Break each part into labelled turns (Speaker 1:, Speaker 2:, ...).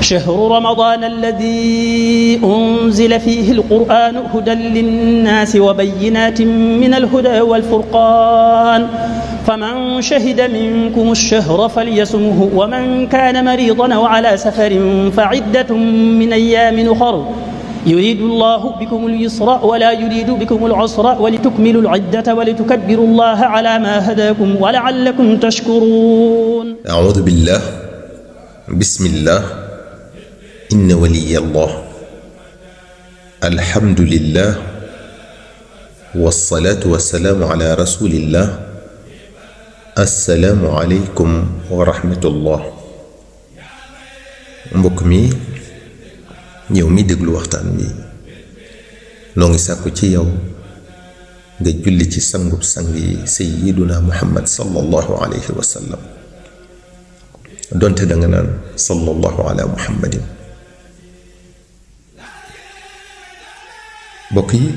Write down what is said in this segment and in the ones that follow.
Speaker 1: شهر رمضان الذي أنزل فيه القرآن هدى للناس وبينات من الهدى والفرقان فمن شهد منكم الشهر فليصمه ومن كان مريضا أو على سفر فعدة من أيام أخر يريد الله بكم اليسر ولا يريد بكم العسر ولتكملوا العدة ولتكبروا الله على ما هداكم ولعلكم تشكرون.
Speaker 2: أعوذ بالله بسم الله إن ولي الله الحمد لله والصلاة والسلام على رسول الله السلام عليكم ورحمة الله. mbokk mi yow mi déglu waxtaan bi noo ngi sàkku ci yow nga julli ci sangub sang yi sayyiduna muhammad sallallahu alayhi wa sallam donte danga naan sallallahu ala muhammadin. mbokk yi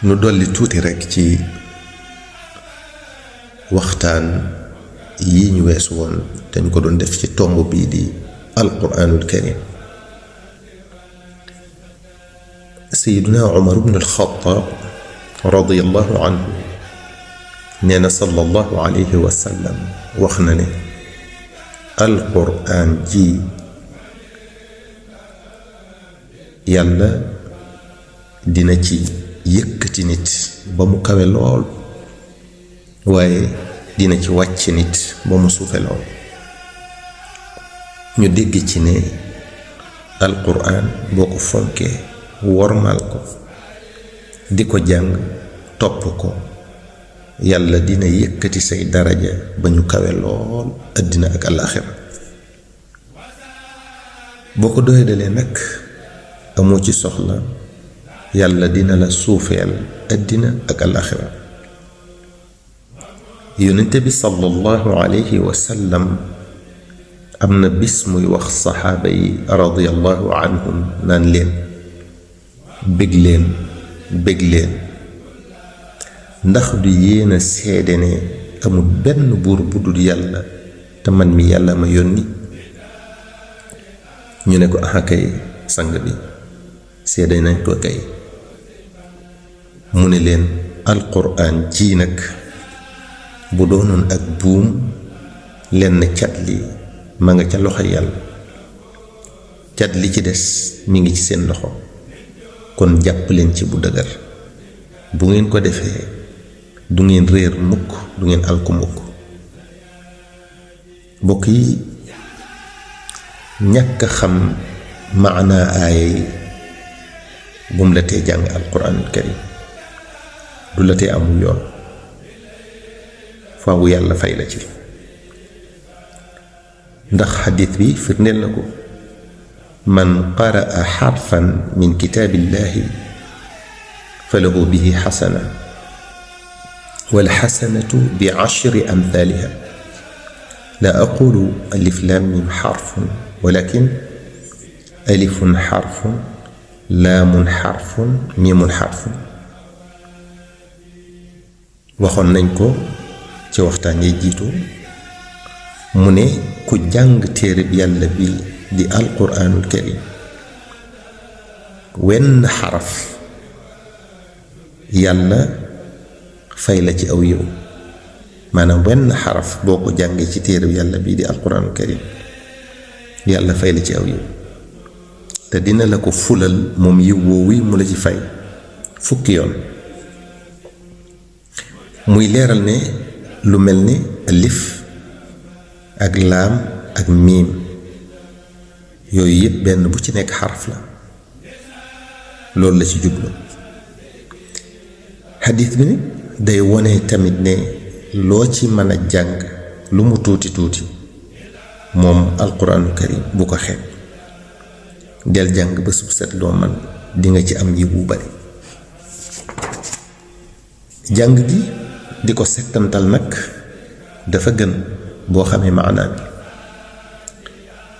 Speaker 2: nu dolli tuuti rekk ci waxtaan yi ñu weesu woon dañ ko doon def ci tomb bii di alquraanul karim. sayyiduna umar ibn al-xattaab radiyallahu anhu nee na sallallahu alayhi wa sallam wax na ne alquraan ji yàlla dina ci yëkkati nit ba mu kawe lool waaye dina ci wàcc nit ba mu suufe lool. ñu dégg ci ne alquraan boo ko fonkee wormal ko di ko jàng topp ko yàlla dina yëkkati say daraja ba ñu kawe lool àddina ak alaaxira. boo ko doyadalee nag amoo ci soxla yàlla dina la suufeel àddina ak alaaxira. yonent bi sallallahu alayhi wa sallam am na bis muy wax saxaaba yi radiyallahu anhum naan leen bég leen bég leen ndax du yéen a seede ne amul benn buur bu dul yàlla te man mi yàlla ma yónni. ñu ne ko aha kay sang bi seede nañ ko kay. mu ne leen alquraan ji nag bu doonoon ak buum lenn cat li ma nga ca loxo yàlla cat li ci des mi ngi ci seen loxo kon jàpp leen ci bu dëgër. bu ngeen ko defee du ngeen réer mukk du ngeen alku mukk. mbokk yi ñàkk xam maanaa aaya yi bum la tee jàng alquraanul karim du la tee amul yoon faawu yàlla fay la ci. ndax xadiis bi firndeel na ko man qaraa xarfan min kitaabillahi falahu bihi xasana wal xasanatu bi ashri amthaliha la aqulu alif lam mim xarfun walakin alifun xarfun laamun xarfun mimun xarfun. waxoon nañ ko ci waxtaan yi jiitu mu ne ku jàng téereb yàlla bi di alquraanul karim wenn xaraf yàlla fay la ci aw yiw. maanaam wenn xaraf boo ko jàngee ci téereb yàlla bi di alquraanul karim yàlla fay la ci aw yiw te dina la ko fulal moom yiw woowu mu la ci fay fukki yoon. muy leeral ne lu mel ni alif ak laam ak miim yooyu yépp benn bu ci nekk xaraf la loolu la ci jublu. xadiis bi day wone tamit ne loo ci mën a jàng lu mu tuuti tuuti moom alquraanul karim bu ko xeeb del jàng ba sub set loo man dinga ci am yiw bu bari. jàng gi di ko settantal nag dafa gën boo xamee maanaa bi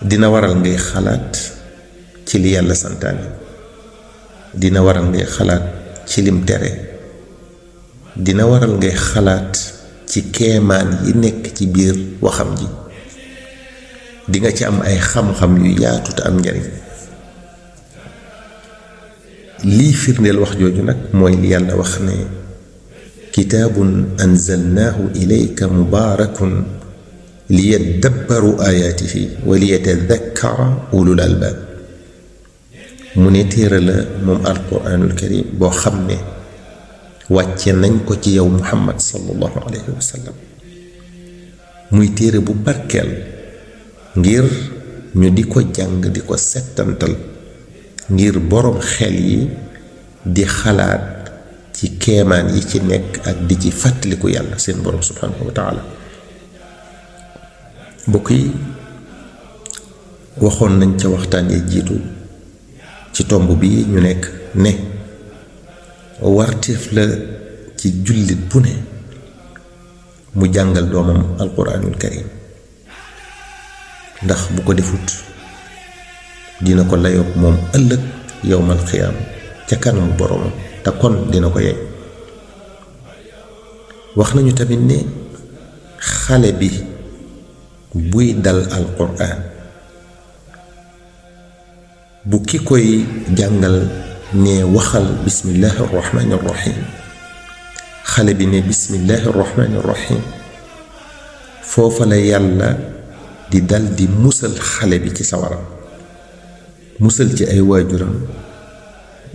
Speaker 2: dina waral ngay xalaat ci li yàlla santaane dina waral ngay xalaat ci lim tere dina waral ngay xalaat ci keemaan yi nekk ci biir waxam ji di nga ci am ay xam-xam yu yaatu te am njariñ. lii firndeel wax jooju nag mooy li yàlla wax ne kitaabun anzalnaahu ilayka mubaarakun liyaddabbaru aayaatihi wa liyatadakkara ulul albaab. mu ne téere la moom alquraanul karim boo xam ne wàcce nañ ko ci yow muhammad sallallahu alayhi wa sallam muy téere bu barkeel ngir ñu di ko jàng di ko settantal ngir boroom xel yi di xalaat ci keemaan yi ci nekk ak di ci fàttaliku yàlla seen boroom subhanahu wa taala. mbokk yi waxoon nañ ca waxtaan yi jiitu ci tomb bi ñu nekk ne warteef la ci jullit bu ne mu jàngal doomam alquraanul karim ndax bu ko defut dina ko layoog moom ëllëg yowmal xiyaam ca kanamu boroomam te kon dina ko yey. wax nañu tamit ne xale bi buy dal alquraan bu ki koy jàngal ne waxal bismillahi arrahmani arrahim xale bi ne bismillahi arrahmani arrahim foofa la yàlla di dal di musal xale bi ci sawaram, musal ci ay waajuram,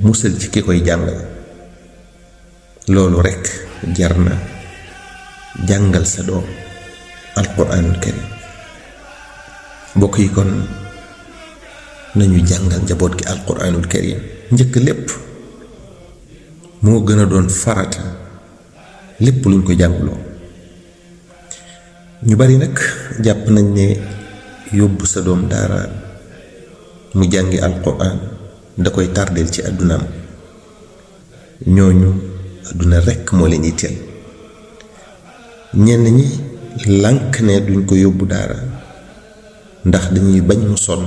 Speaker 2: musal ci ki koy jàngal. loolu rekk jar na jàngal sa doom alquraanul karim. mbokk yi kon nañu jàngal njaboot gi alquraanul karim njëkk lépp moo gën a doon farata lépp luñ ko jàngloo. ñu bari nag jàpp nañ ne yóbbu sa doom daara mu jàngi alquraan da koy tardeel ci àddunaam. ñooñu àdduna rekk moo leen yitteel. ñenn ñi lànk ne duñ ko yóbbu daara ndax dañuy bañ mu sonn,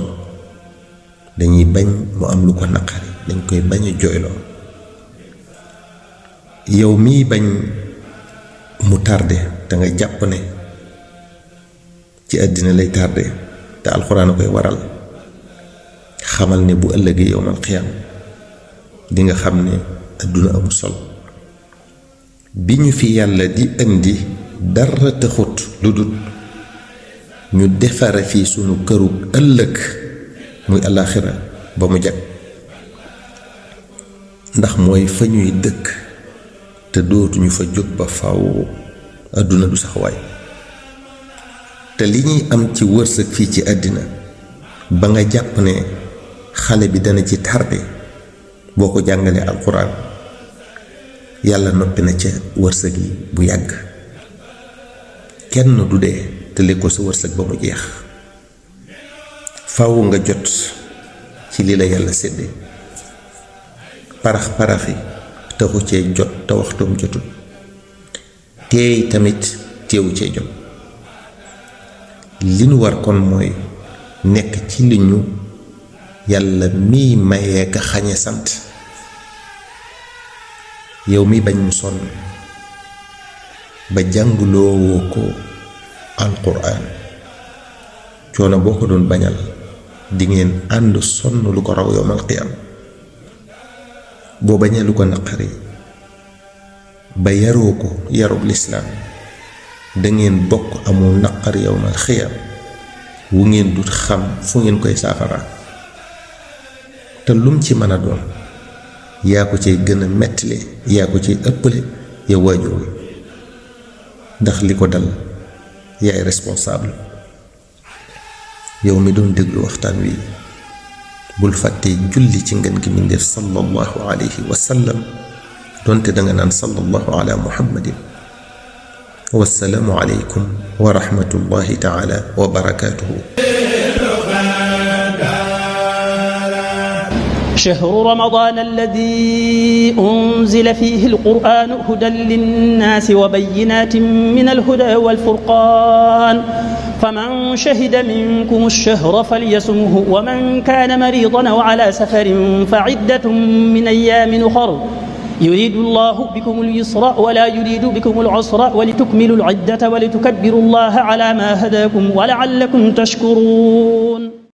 Speaker 2: dañuy bañ mu am lu ko naqari, dañ koy bañ a jooyloo. yow miy bañ mu tardé te nga jàpp ne ci àddina lay tardé te alxuraan a koy waral, xamal ne bu ëllëgee yowmal xiyaam di nga xam ne àdduna amul solo. bi ñu fi yàlla di indi dara taxut lu dul ñu defare fii sunu këru ëllëg muy alaaxira ba mu jag, ndax mooy fa ñuy dëkk te dootuñu fa jóg ba faw. àdduna du sax waay te li ñuy am ci wërsëg fii ci àddina ba nga jàpp ne xale bi dana ci tardé boo ko jàngalee alxuraan, yàlla noppi na ca wërsëg yi bu yàgg. kenn du dee te lekkoo sa wërsëg ba mu jeex. faw nga jot ci li la yàlla séddee. parax-paraxi taxu cee jot te waxtoom jotul, teey tamit teewu cee jot. li nu war kon mooy nekk ci li ñu yàlla miy mayee ka xañe sant. yow mi bañ mu sonn ba jànguloo ko alquraan, coono boo ko doon bañal di ngeen ànd sonn lu ko raw yowmal qiyaam. boo bañee lu ko naqari ba yaroo ko yarub lislaam, dangeen bokk amul naqar yowmal qiyaam wu ngeen dut xam fu ngeen koy saafara. te lum ci mën a doon yaa ko cay gën a mettile, yaa ko cay ëppale yow waajur wi, ndax li ko dal yaay responsable. yow mi doon déglu waxtaan wi bul fàtte julli ci ngeen gi mindeef sallallahu alayhi wa sallam, donte danga naan sallallahu ala muhammadin. wassalaamu aleykum wa rahmatullahi taala wa barakaatuhu.
Speaker 1: شهر رمضان الذي أنزل فيه القرآن هدى للناس وبينات من الهدى والفرقان فمن شهد منكم الشهر فليصمه ومن كان مريضا أو على سفر فعدة من أيام أخر يريد الله بكم اليسر ولا يريد بكم العسر ولتكملوا العدة ولتكبروا الله على ما هداكم ولعلكم تشكرون